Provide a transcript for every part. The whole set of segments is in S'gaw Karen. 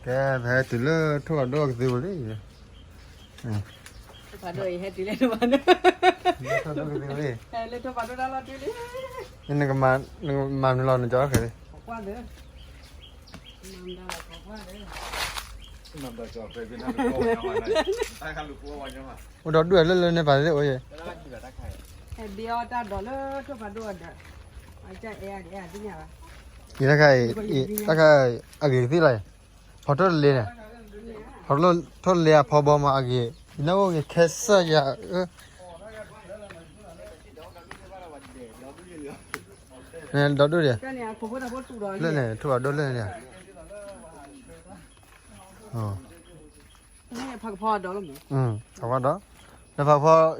ကဲ ပဟဲတုၤလၢထိၣ်ဖးဒိၣ်ကသ့ဝံၤလံ. ထိၣ်ဖးဒိၣ်အံၤ ဟဲတုၤလၢထိၣ်ဖးဒိၣ်, ထိၣ်ဖးဒိၣ်ကသ့ဝံၤလံ, လၢထိၣ်ဖးဒိၣ်တၢ်လီၢ်တုၤလံ. နကမၤမနုၤလီၤ နကၠီဃဲၤလံ. အိၣ်ဒီးဒွဲၣ်လၢလၢန့ၣ် ပာ်လၢအိၣ်ယဲ, ဟဲဘ့အီၣ်တၢ်ဒိးလၢထိၣ်ဖးဒိၣ်အဒီး, အကအဲၣ်ဒ်အဲၣ်သ့ၣ်ညါဘၣ်. ယတၢ်ခါအံၤ, တၢ်ခါအဂ့ၤကသ့ၣ်လီၤအံၤ, ဖီထိၣ်တလ့န့ၣ်, ဖီထိၣ်တလ့အဖီဘီမးအဂ့ၤ, ယနၢ်အိၣ်ဂ့ၤခဲစၢ်ယၤ, ဒီဒိၣ်ဒံး, လၢန့ၣ် ထိၣ်ဖးဒိၣ်လၢန့ၣ်, ဖးကဖီဒီး, နဖးကဖီ အံၤ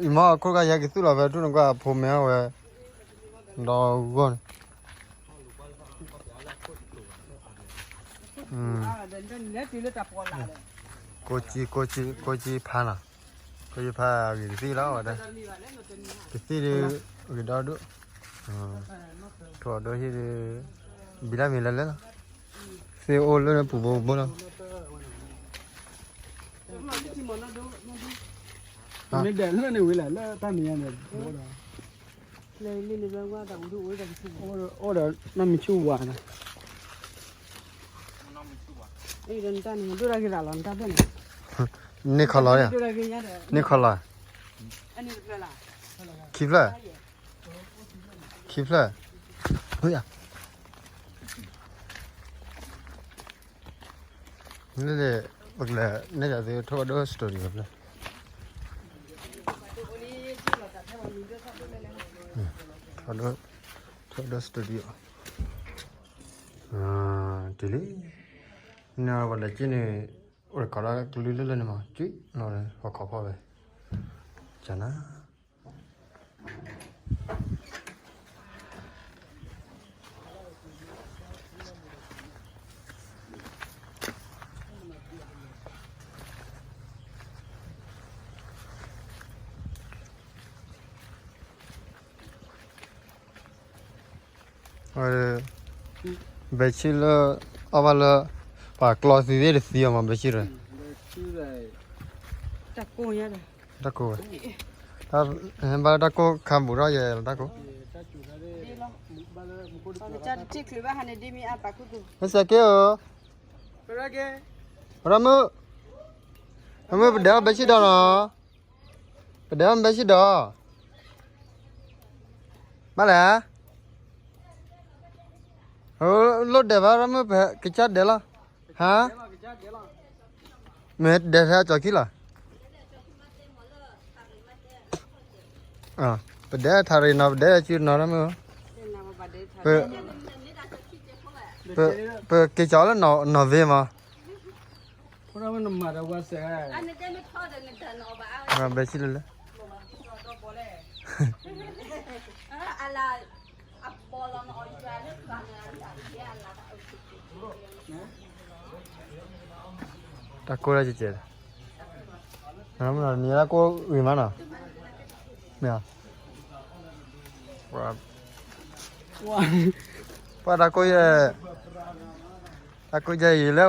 မ့ၢ်ခိၣ်တဂၤယဟဲက့ၤသူၣ်လီၤဖဲထိၣ်နကွၢ်အဖိမ့ၢ်အဝဲ, ဒီဂီၢ်န့ၣ် ကိးကံ ကိးကံ ကိးကံဖးနီၤ, ကိးကံဖးအဂ့ၤကသ့ၣ်လီၤဝဲဒၣ်, ကသ့ၣ်ဒ်အဂ့ၤဒီဒိၣ်, ထိၣ်ဖးဒိၣ်ဟံၣ်ဒ်, ဘံလၢမ့ၢ်လၢလၢလီၤ, သ့ၣ်အိၣ်လၢပူၤဘိဘိလီၤ. မ့ၢ်ဒဲးလၢန့ၣ်ဝံၤလဲၣ် လၢတၢ်မံၤညါန့ၣ်, အိၣ်ဒီးနီၢ်မံၤဆူၣ်ဝါ, န့ၣ်ခီလီၤ, န့ၣ်ခီလီၤ, ခံဖျၢၣ်, ခံဖျၢၣ်, မ့ၢ်, ပကလဲၤနဲၣ်ယၤသုထိၣ်ဖးဒိၣ် studio ဖျၢၣ်, ထိၣ်ဖးဒိၣ် studio, တုၤလံ, န့ၣ်ပှၤလဲၤက့ၤန့ၣ်, အိၣ်ဒီးကိးဒၣ်ကလုၢ်လၢလၢန့ၣ်မး ကၠံၣ်နီၤ ပှၤခိးဖီၣ်ဝဲ, ကနၤ ဘဲဆံလၢ, အီၣ်ဘၣ်လၢ, ပှၤကျီသံသ့ၣ်တသံအီၤမး ဘဲဆံရၢ, တၢ်ကိၢ်ဝဲ, ဘၣ်လၢတၢ်ကိၢ်ခါဘူးထီၣ်ယဲလီၤတၢ်ကိၢ်, မ့ၢ်စဲးက့ဧၢ, ရမုၣ်, ရမုၣ် ပဒဲးအီၣ်ဘဲဆံဒီးနီၤ, ပဒဲးအီၣ်ဘဲဆံဒီး, ဘၣ်လဲၣ်, လိၣ်ဒဲးဘၣ် ရမုၣ် ပကစၢ်ဒဲးလီၤ, ဟါ, မ့ၢ်ဒဲးထဲအကၠီခံလီၤ, ပဒဲးထးရံၣ်နီၤ ပဒဲးဆူနီၤ ရမုၣ်, ပက့ၤကၠီလၢနီၢ်သ့မး, ဘဲဆံလၢ, တၢ်ကိၢ်ဒၣ်ကဲကဲ, နံၤလၢကိၢ်ဂ့ၤမးနီၤ, မ့ၢ်, ပှၤတၢ်ကိၢ်ယဲ, တၢ်ကိၢ်ယဲအံၤလၢ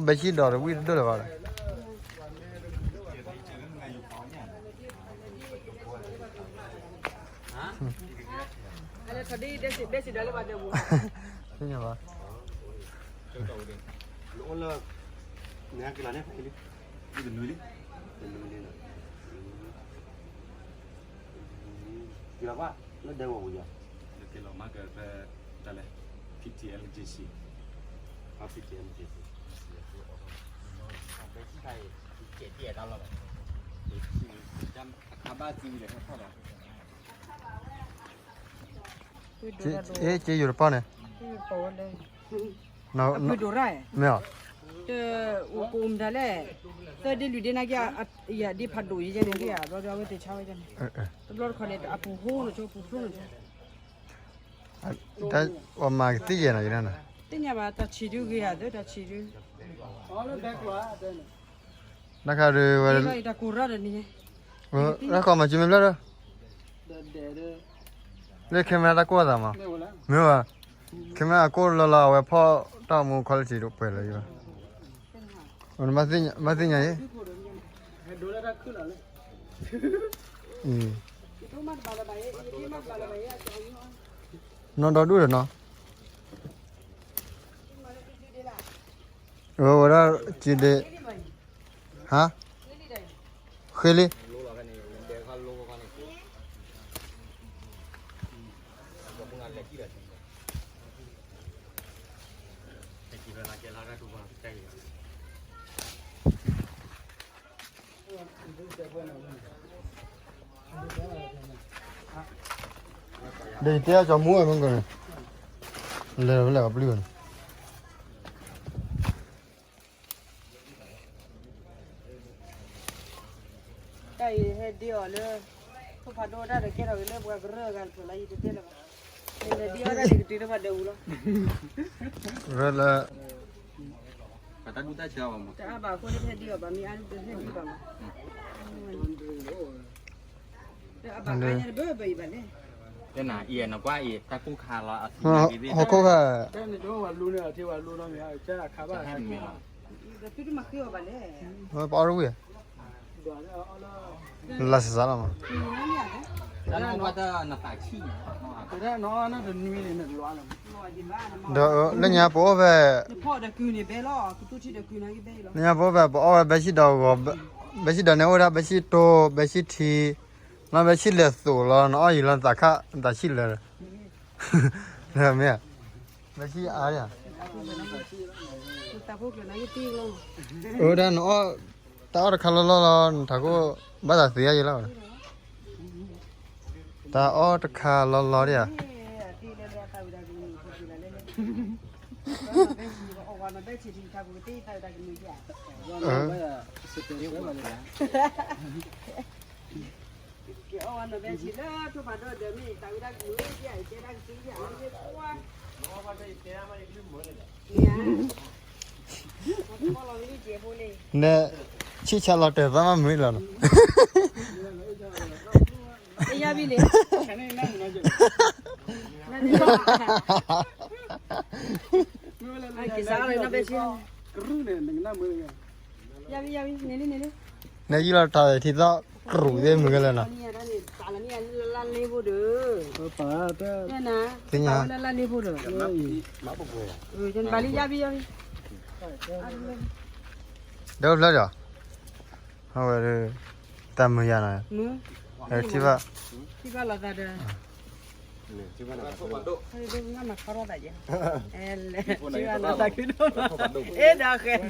ပှၤရၢ အီၣ်ဘဲဆံဒီးတဝံၣ်တဒိၣ်လၢၤဘၣ်ဒီး သ့ၣ်ညါဘၣ်, အိၣ်လၢ, နဟဲက့ၤလီၤန့ၣ်ဖဲအံၤလံ, လၢဒဲဝဲပူၤယၤ, က့ၤလီၤမၤကဖဲ, တၢ်လဲၣ်, P T L J C, P T L J C, အခါဘၣ်သံဒီးဟဲထီၣ်လီၤ. က့ယိၤတပီၢ်န့ၣ်, မ့ၢ်အီၤ, တအိၣ်ကအိၣ်မတၤလဲၣ်, သၢဒ့လွံၢ်ဒ့နာ်က့, ယဒ့ဖးဒိၣ်ယဲန့ၣ် အဝဲဒၣ်ဝဲသ့ၣ်ဆါဝဲန့ၣ်, တဘျီတခီန့ၣ် အပူၤဟိန့ၣ်ဆိ ပူၤဖျိန့ၣ်ဆိ, တၢ်အီၣ်မၤကသ့ၣ်ယဲၢ်နီၤ, ယဲၢ်နီၤ, သ့ၣ်ညါဘၣ် တၢ်ဆံးဒုဂ့ၤဧါ သၢတၢ်ဆံးဒု တၢ်ခါဒုးဝဲ, တၢ်ကိၢ်ရၢ်ဒီးန့ၣ်, တၢ်ခီမၤစၢၤမ့ၢ်ဖျၢၣ်ဒီး, လၢ camera တၢ်ကိၢ်အသးမး, မ့ၢ်ဘၣ်, camera အကိၢ်လီၤလီၤ အဝဲဖီၣ်တၢ်မူ quality ဒိၣ်ပှဲၤလၢၤဘၣ်, ဘၣ်သ့ၣ်ညါအံၤ, နီၢ်ဒီဒူၣ်ဒီးနီၤ, ဝဲဒၣ်က့ဒ့, ဟါ, ဃ့လံ, ဒီးယတဲအကၠီမူဝဲမ့ၢ်ကန့ၣ်, လဲၤဝဲလဲၤအပျုၢ်ဝဲန့ၣ် တၢ်အံၤဟဲဒ့အီၤလၢ ထိၣ်ဖးဒိၣ်တၢ်ဒီးကဲထီၣ်က့ၤလၢပှၤကရၢၢ်ဂၤတဖျၢၣ်လီၤ ယတတဲလၢၤဘၣ်, လဲၤဒ့အီၤတၢ်န့ၣ်ကတုၤလၢပှၤဒၢးပူၤလီၤ, ရၢလၢ တအါဘၣ်အဃိန့ၣ် ဟဲဒ့အီၤဘၣ်မ့ၢ်အါဒ်ဟဲဒ့အီၤဘၣ်မး, အဘၣ်အါညါတဘၣ်ဘၣ်အံၤဘၣ်လဲၣ်, တနၤအံၤနကွၢ်အံၤ တၢ်ကိၢ်ခါလီၤ ဟီၣ်ခိၣ်ခါ တၢ်န့ၣ်တဝဲဝဲလူန့ၣ် အထံဝဲလူနီၤမ့ၢ် တၢ်ခါဘၣ် သုတမၤဃ့အီၤဘၣ်လဲၣ်, ပအီၣ်တဝံၣ်, လၢစၢ်စၢ်လီၤမး, တၢ်နတနွံန့ၣ် ဒီးလၢညါပအိၣ်ဖဲ, လၢညါပအိၣ်ဖဲ ပအီၣ်ဝဲဘဲဆံၣ်ဒီးဂီၤ, ဘဲဆံၣ်ဒီးန့ၣ်အိၣ်ဝဲဒၣ်ဘဲဆံၣ်တိ, ဘဲဆံၣ်ထံ, လီၤဘဲဆံၣ်လဲၤသိးလီၤ နအီၣ်ယံၤလီၤနသးခး နသးဆံၣ်လၢာ် မ့ၢ်, ဘဲဆံၣ်အါယၤ, အဝဲဒၣ်နအီၣ်, တၢ်အီၣ်တခါလီၤလီၤလီၤ နထးခိၣ်, ဘၣ်သးသ့ယါယဲလီၤ, တၢ်အီၣ်တခါလီၤလီၤဒ်ဧါ, နဲ, ဆံၣ်ဆါလီၤတဲာ်သးမးမုာ်လီၤနီၤ, ယါဘံလံ, ယါဘံယါဘံန့ၣ်လံန့ၣ်လံ, နဲယံၤလီၤတၢ်ထံသီၣ်ကရူၢ်သ့ၣ်မုာ်ကလဲၣ်နီၤ, သ့ၣ်ညါ, ဘၣ်လံယါဘံယါဘံ, ဒီးဖျၢၣ်ဒီး, အဝဲ, တၢ်မုာ်ယၤနီၤ, ထံဘၣ်, ထံဘၣ်လီၤသးဒီး, ထံဘၣ်လီၤသးကဒိၣ်, အဲ, ထံဘၣ်လီၤသးကဒိၣ်, အဲ,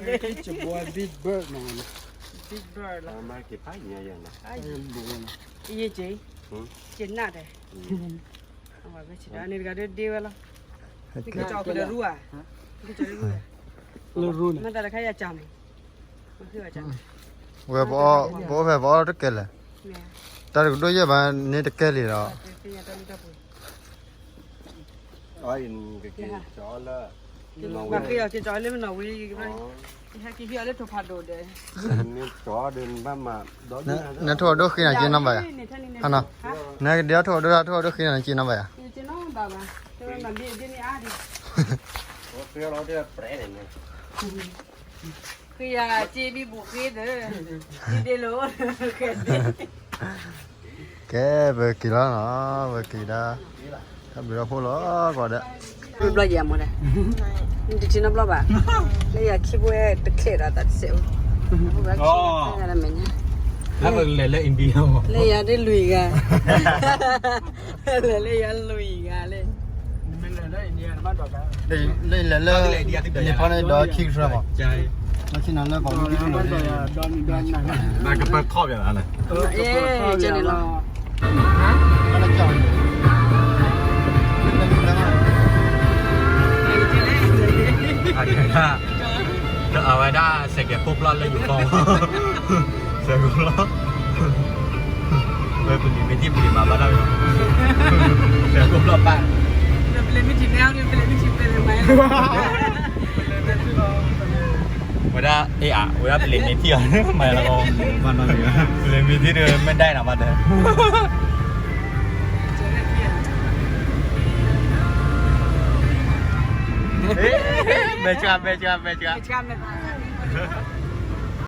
ဒီးဃဲ, big bird လီၤ, ယ့ၢ်က့, က့နၣ်တဲ, န့ၣ်တဂၤဒ်ဒ့ဝဲလီၤ, နကကၠီကဒီးရူဧါ, နကကၠီရူ, မ့ၢ်တၢ်တခါယၤကၠီမး, ဝဲပအီၣ်, ပအိၣ်ဖဲပအီၣ်တကဲလဲၣ်, တၢ်တကဒိၣ်ယဲၢ်ဘၣ်န့ၣ်တကဲလံဒီး, ဘၣ်ဃ့အီၤက့ၤကၠီလၢမနီၤဝံၤ, ဟဲက့ၤဟံးအီၤလၢထိၣ်ဖးဒိၣ်ဒီး, နထိၣ်အဒိၣ်ဃ့နၤက့နီၣ်ဘၣ်ယၤ, နကဒ့အီၣ်ထိၣ်အဒိၣ် ထိၣ်အဒိၣ်ဃ့နၤက့နီၣ်ဘၣ်ယၤ, ဃ့ယၤက့ဘံဘူဃ့သၢ, ဒ်ဒ့လိၤ, ကဲ, ပက့ၤလီၤနီၤ, ပက့ၤဒၣ်, တၢ်ဘျုးတၢ်ဖှိၣ်လီၤ, ကီးဒၣ်, ဘျီယဲမ့ၢ်ဒၣ်, နတထံၣ်နီတဘျီဘၣ်, လၢယၤခံဘိတချဲးဒီးသးတစဲး, လၢယၤဒ်လွံၢ်ဂၤ, လၢယၤလွံၢ်ဂၤလၢ လၢလဲၤလၢ န့ၣ်ဖီန့ၣ်ဒီးခံကထၢမး, လၢခံနၤလၢပှၤမုၢ်ကံၢ်လိၤန့ၣ်, ဘၣ်ကပၢၢ်ထီၣ်ပြန်လာလဲၣ်, ဘၣ်လၢကၠီၣ်န့ၣ်, အဝဲဒၣ်စဲးကဲးခိၣ်ဖျီၣ်လၢယိၤကီၢ်, စဲးကဲးခိၣ်ဖျီၣ် ဝဲပလံၤမ့ၢ်ထံၣ်ပလံၤမၤဘၣ်တၢ်ဝဲ, စဲးကဲးခိၣ်ဖျီၣ်ပၢ်, ဝဲဒၣ်အ့ၣ်အါ, ဝဲဒၣ်ပလံၤမ့ၢ်ထံၣ်အီၤ မၤလီၤ, ပလံၤမ့ၢ်ထံၣ်ဒီးမ့ၢ်ဒၣ်နီၤဘၣ်တဲ မဲာ်စှၤ မဲာ်စှၤ မဲာ်စှၤ,